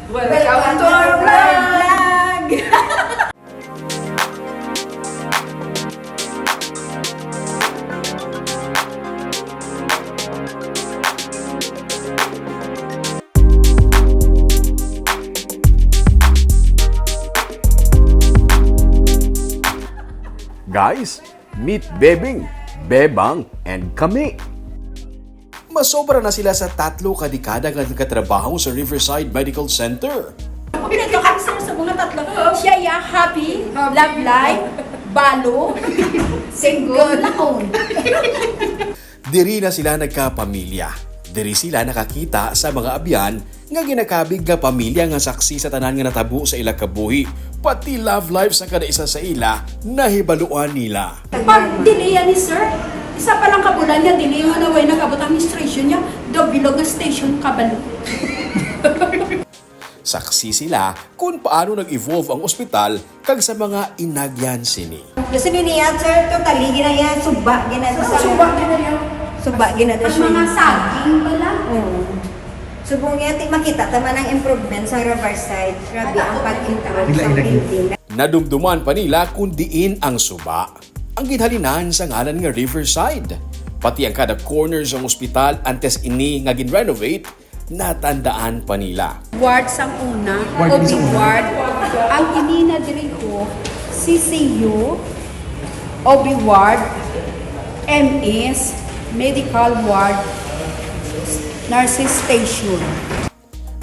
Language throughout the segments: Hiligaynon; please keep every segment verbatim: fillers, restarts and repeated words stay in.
Welcome to our vlog! Guys, meet Bebing, Bebang, and kami. Masobra na sila sa tatlo ka dekada nga nagkatrabaho sa Riverside Medical Center. Kompleto kami, sir, sa mga tatlo. Siya, ya, happy, love life, balo, single, laon. Diri na sila nagkapamilya. Diri sila nakakita sa mga abyan nga ginakabig nga pamilya nga saksi sa tanan nga natabo sa ila kabuhi. Pati love life sa kada isa sa ila nahibaluan nila. Pag delay ni sir, isa pa lang ka bulan nga delay nga naway nag-abot ang menstruation niya, daw bilog nga station kabalo. Saksi sila kung paano nag-evolve ang ospital kag sa mga inagyan sini. Gusto ni niya, sir, totally, ginaya, suba, ginaya, sir. Suba, ginaya. Suba, ginaya, sir. Ang mga saging pala. Oo. Subong niya, ti makita ta man ang improvement sa Riverside. Grabe ang pag-improve sa building. Nadumduman pa nila kung diin ang suba. Ang ginhalinan sa ngalan nga Riverside. Pati ang kada corner sang ospital antes ini nga gin-renovate, natandaan pa nila. Ward sang una, Ward O B sa una. Ward. Ang ini na diri ko, C C U, O B ward, M S, medical ward, nurses station.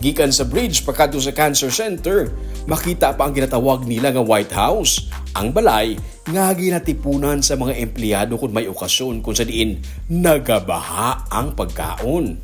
Gikan sa bridge pakadto sa Cancer Center, makita pa ang ginatawag nila nga White House, ang balay nga ginatipunan sa mga empleyado kon may okasyon kon sa diin nagabaha ang pagkaon.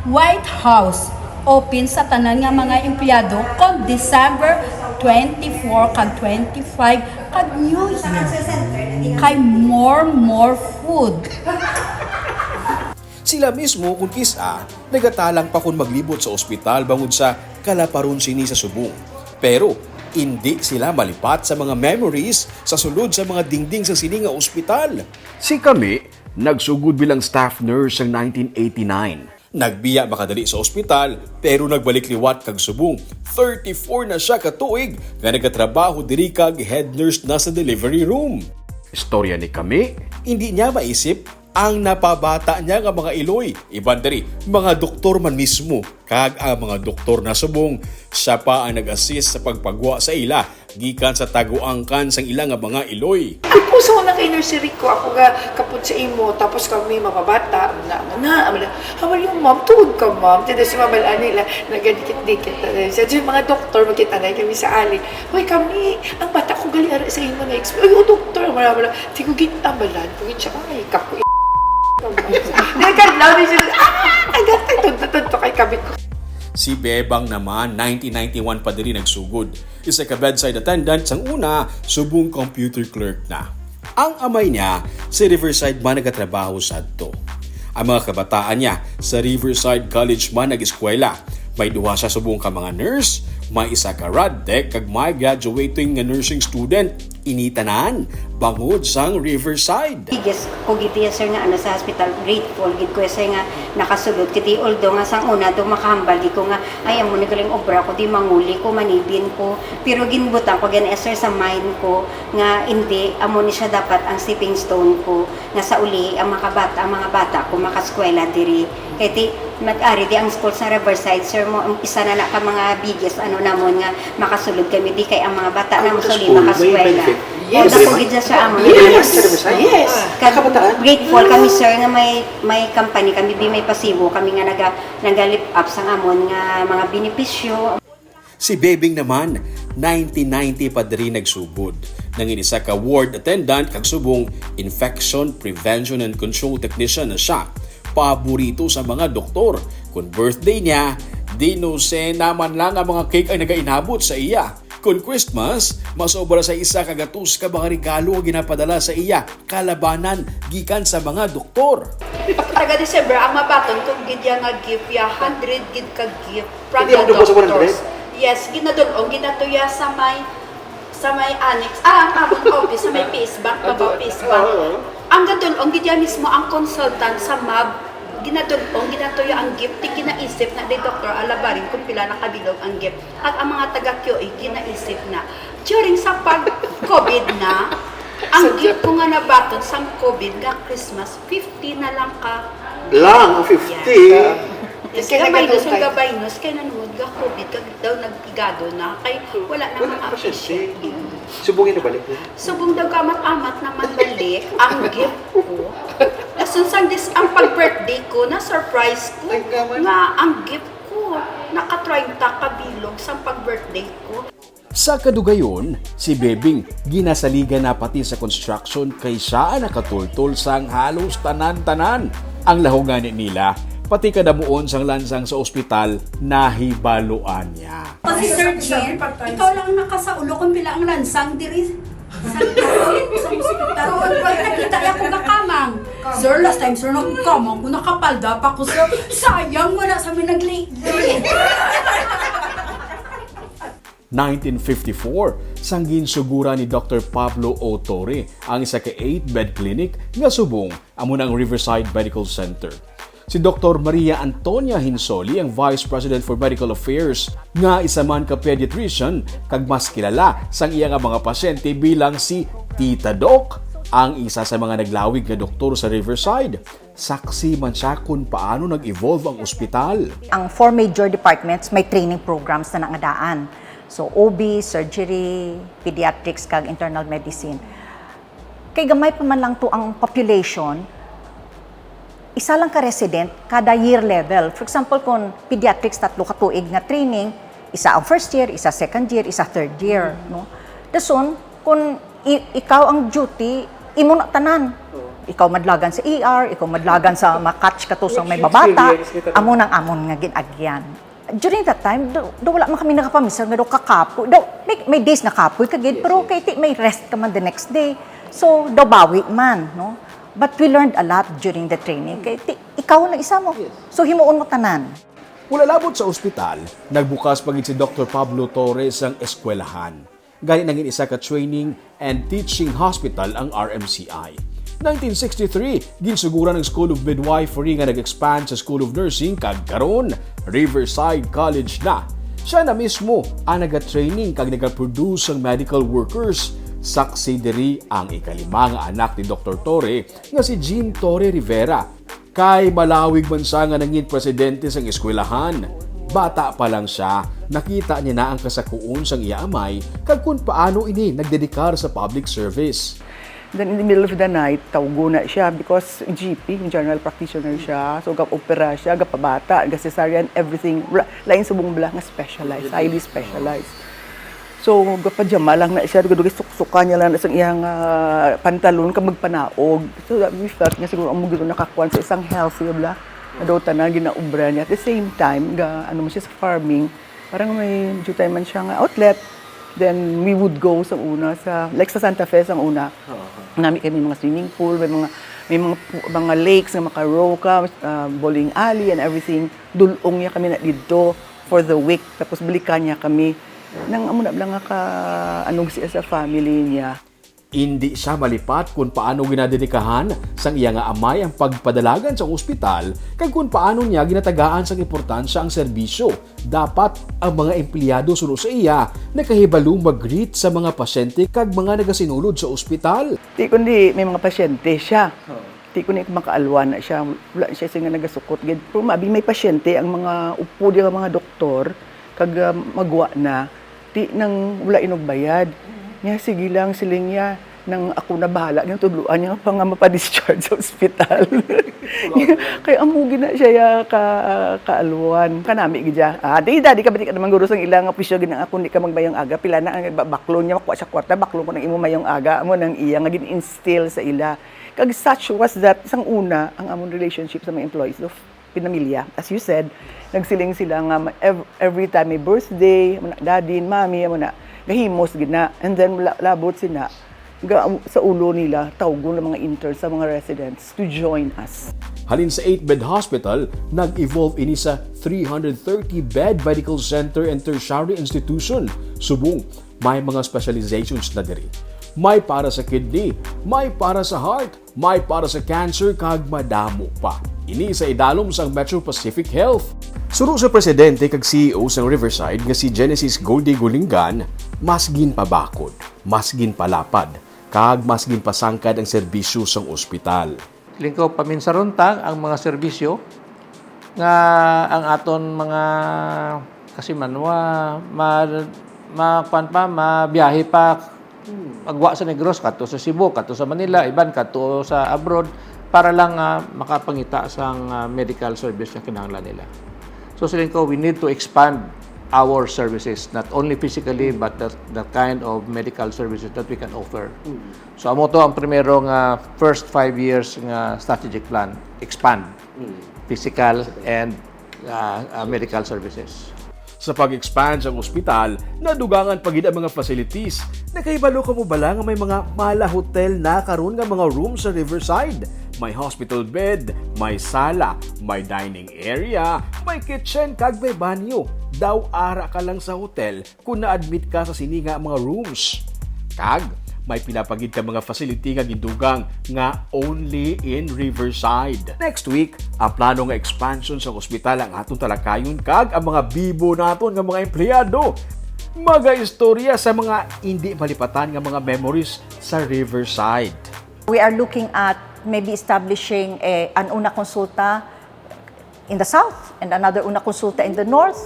White House, open sa tanan nga mga empleyado kon December twenty-four kag twenty-five kag New Year. Kay more, more food. Sila mismo kon kis-a nagatalang pa kon maglibot sa ospital bangod sa kalaparon sini sa subong. Pero indi sila malipat sa mga memories sa sulod sa mga dingding sa sini nga ospital. Si kami nagsugod bilang staff nurse sang nineteen eighty-nine. Nagbiya makadali sa ospital, pero nagbalik liwat kag subong. Thirty-four na sia ka tuig nga nagatrabaho diri kag head nurse na sa delivery room. Istorya ni kami, indi niya maisip ang napabata niya nga mga iloy. Iban diri, mga doktor man mismo. Kag ang mga doktor na subong, sia pa ang nag-assist sa pagpagwa sa ila gikan sa taguangkan sang ila nga mga iloy. Ako sa una kay nursery ko, ako ga kapot sa imo, tapos kami mapabata, na, na, na, amala, "How are you, ma'am? Tuod ka, ma'am?" Tida si mama, ani la, nagadikit-dikit na rin siya. Yung mga doktor, magkita na kami sa ali. "Hoy, kami, ang bata ko gali ara sa imo na exp-, ay, o, doktor, wala, wala." Di ko gin-, amalan ko gin siya, "Ay, kaku-, nagkadlaw na siya, ah, agatay, tunto-tunto kay kami ko." Si Bebang naman, nineteen ninety-one pa diri nagsugod. Isa ka bedside attendant sang una, subong computer clerk na. Ang amay niya, sa Riverside man nagatrabaho sadto. Ang mga kabataan niya, sa Riverside College man nag-eskwela. May duha siya subong ka mga nurse, may isa ka rad tech, kag may graduating nga nursing student. Ini tanan bangod sang Riverside. Biggest ko gid iya, sir, nga ano sa hospital, grateful gid ko, sir, nga nakasulod ko di, although nga sang una do makahambal gid ko nga, "Ay, amo ni galing obra ko, di manguli ko, manibin ko." Pero ginbutang ko gani, sir, sa mind ko nga hindi, amo ni siya dapat ang stepping stone ko, nga sa uli ang mga bata, ang mga bata ko makaskwela diri. Kay ti, mag-ari di ang school sa Riverside, sir, mo, ang isa na na ka mga biggest ano namon nga makasulod kami di kay ang mga bata namon sa uli makaskwela. Yes. Dako gid siya sa amon. Yes. Yes. Kag grateful kami, sir, nga may, may company kami, bi may pasibo kami nga naga, naga-lift up sang amon nga mga benepisyo. Si Bebing naman, nineteen ninety pa diri nagsugod. Nangin isa ka ward attendant kag subong infection prevention and control technician na siya. Paborito sa mga doktor. Kung birthday niya, dinusena man lang ang mga cake ay nagainabot sa iya. Kung Christmas, masobra sa isa ka gatos ka mga regalo ang ginapadala sa iya, kalabanan gikan sa mga doktor. Pag taga December, ang mabaton kung gid ya nga gift ya, hundred gid ka gift. From the doctors. Yes, ginadul-ong, ginatuya sa may, sa may annex. Ah, ang amon office, sa may P S Bank, Baba P S Bank. Ang gadul-ong gid ya mismo ang consultant sa mab, Ginadul-ong, ginatuyo ang gift, ti ginaisip na ni Doktor Alabarin kung pila na kabilog ang gift. At ang mga taga-Q A, ginaisip na. During sa pag-COVID na, ang gift ko nga nabaton sa COVID nga Christmas, fifty na lang ka. Lang, ang fifty. Yes, kay gamay na siyang gabaynos, kay nanungod nga COVID, kag daw nag-igado na, kay wala na mga official. Subong yun, balik na. Subong daw gamat-amat naman balik ang gift ko. Dason sang dis ang pag-birthday ko, na-surprise ko nga ang gift ko naka-treinta ka bilog sang pag-birthday ko. Sa kadugayon, si Bebing ginasaligan na pati sa construction kay siya ang nakatultol sang halos tanan-tanan. Ang lahog gani nila, pati kadamuon sang lansang sa ospital, nahibaluan niya. Si Sir Jean, ikaw lang nakasaulo kung pila ang lansang diri sa, sa ospital. Nakita niya kung nakamang. Sir, last time, sir, nagkamang ko, nakapalda pa ko, sir. Sayang, wala sa may nagli-, nineteen fifty-four, sang ginsuguran ni Doctor Pablo O. Torre ang isa ka eight-bed clinic nga subong amo na ang Riverside Medical Center. Si Doctor Maria Antonia Hinsoli ang Vice President for Medical Affairs, nga isa man ka pediatrician kag mas kilala sang iya nga mga pasyente bilang si Tita Doc, ang isa sa mga naglawig nga doktor sa Riverside. Saksi man siya kung paano nag-evolve ang ospital. Ang four major departments may training programs na nangadaan. So, O B, surgery, pediatrics, kag internal medicine. Kay gamay pa man lang to ang population, isa lang ka resident kada year level. For example, kung pediatrics, tatlo ka tuig nga training, isa ang first year, isa second year, isa third year, no? Dason, kung i- ikaw ang duty, imo na tanan. Ikaw madlagan sa E R, ikaw madlagan sa makatch ka to sa may babata, amo nang amon nga gin-agyan. During that time, do, do wala man kami nakapamisan nga do kakapoy. Do, may, may days nakapoy ka gid, pero kay ti may rest ka man the next day. So, do bawi man, no? But we learned a lot during the training. Kay ti, ikaw na isa mo. So, himuon mo tanan. Wala labot sa ospital, nagbukas pa gid si Doctor Pablo Torres ang eskwelahan. Gani nangin isa ka training and teaching hospital ang R M C I. Nineteen sixty-three, ginsuguran ang School of Midwifery nga nag-expand sa School of Nursing kag karon, Riverside College na. Siya na mismo ang nagatraining kag nagaproduce sang medical workers. Saksi diri ang ikalima nga anak ni Doctor Torre nga si Jean Torre Rivera. Kay malawig man siya nga nangin presidente sang eskwelahan. Bata pa lang siya, nakita niya na ang kasakuon sang iya amay kag kon paano ini nagdedikar sa public service. Then in the middle of the night, tawgo na siya because G P, general practitioner siya. So, gap-opera siya, gapabata, ga-cesarean, everything. Wala, lain subong bala nga specialized, highly specialized. So, gapajama lang na siya, dugay-dugay suksukan niya lang na sang iyang ah, pantalon kag magpanaog. So, that we felt nga siguro amo gid nakakuan sa isang healthy bala. Nga daw tanan ginaobra niya. At the same time, ga, ano man siya sa farming, parang may dutay man siya nga outlet. Then we would go sa una sa, like sa Santa Fe sa una. Nami kami mga swimming pool, may mga may mga pu- mga lakes nga maka-row ka, ah, bowling alley and everything. Dulong niya kami na didto for the week. Tapos balikan niya kami. Nang amo na lang nga ka anong siya sa family niya. Indi siya malipat kon paano ginadedikahan sang iya nga amay ang pagpadalagan sa ospital kag kon paano niya ginatagaan sang importansya ang serbisyo. Dapat ang mga empleyado suno sa iya nakahibalo mag-greet sa mga pasyente kag mga nagasinulod sa ospital. Ti kundi may mga pasyente siya. Ti kundi makaalwan na siya. Wala siya siya nga nagasukot gid. Pero mabi may pasyente ang mga upod ang mga doktor kag ah, magwa na. Ti nang wala inugbayad. Nya sige lang siling niya nang ako na bahala nang tudloan niya pa nga mapa-discharge sa ospital. Kay amo gina siya ya ka kaalwan. Kanami gid siya. Ah, di dadi ka bati ka naman guro sang ila nga presyo gid nang ako di ka magmayong aga pila na ang ba- baklon niya makuha siya kwarta baklon ko nang imo mayong aga amo nang iya nga gin-instill sa ila. Kag such was that sang una ang amon relationship sa mga employees of pinamilya. As you said, nagsiling sila nga ma- ev- every time may birthday, mo na, daddy and mommy, mo na, gahimos gid na. And then la- labot sina ga, sa ulo nila tawgon ang mga interns sa mga residents to join us. Halin sa eight-bed hospital, nag-evolve ini sa three hundred thirty-bed medical center and tertiary institution. Subong, may mga specializations na diri. May para sa kidney, may para sa heart, May para sa cancer kag madamo pa. Ini sa idalom sang Metro Pacific Health. Suno sa presidente kag C E O sang Riverside nga si Genesis Goldie Gulingan, mas ginpabakod, mas ginpalapad, kag mas ginpasangkad ang serbisyo sang ospital. Lingkaw, paminsaron ta ang mga serbisyo nga ang aton mga kasimanwa ma, ma kuwan pa, mabiyahe pa, magwa sa Negros, kadto sa Cebu, kadto sa Manila, iban kadto sa abroad, para lang nga makapangita sang, ah, medical service nga kinahanglan nila. So, siling ko, we need to expand our services, not only physically, but the, the kind of medical services that we can offer. So, amo to ang primero nga first five years nga strategic plan, expand physical and, ah, ah, medical services. Sa pag-expand sang ospital, nadugangan pa gid ang mga facilities. Nakahibalo kamo bala nga may mga mala hotel na karon nga mga room sa Riverside? May hospital bed, may sala, may dining area, may kitchen, kag may banyo. Daw ara ka lang sa hotel kung na-admit ka sa sini nga mga rooms. Kag may pila pa gid ka mga facility nga gindugang nga only in Riverside. Next week, ang plano nga expansion sa ospital ang aton talakayon kag ang mga bibo naton nga mga empleyado magaistorya sa mga indi malipatan nga mga memories sa Riverside. We are looking at maybe establishing a, an una consulta in the south and another una consulta in the north,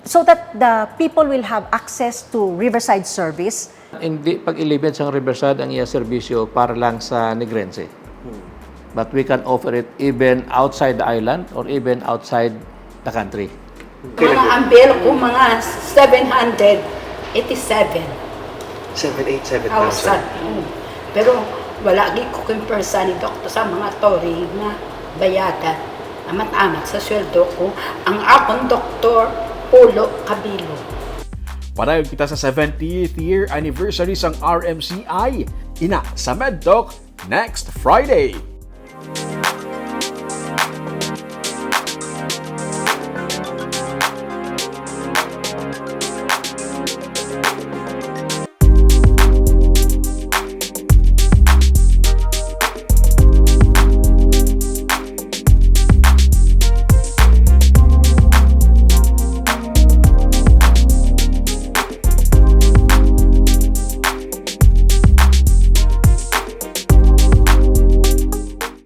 so that the people will have access to Riverside service. Hindi pag-ilibid sang Riverside ang iya serbisyo para lang sa Negrense. But we can offer it even outside the island or even outside the country. Mga ang bill ko, mga seven hundred eighty-seven Seven, eight, seven thousand. thousand. Mm. Pero wala gi ko kumpersa ni doktor sa mga tori nga bayadan. Amat-amat sa sweldo ko, ang akong doktor, pulo ka bilog. Padayon kita sa seventieth year anniversary sang R M C I, ina sa MedTalk next Friday.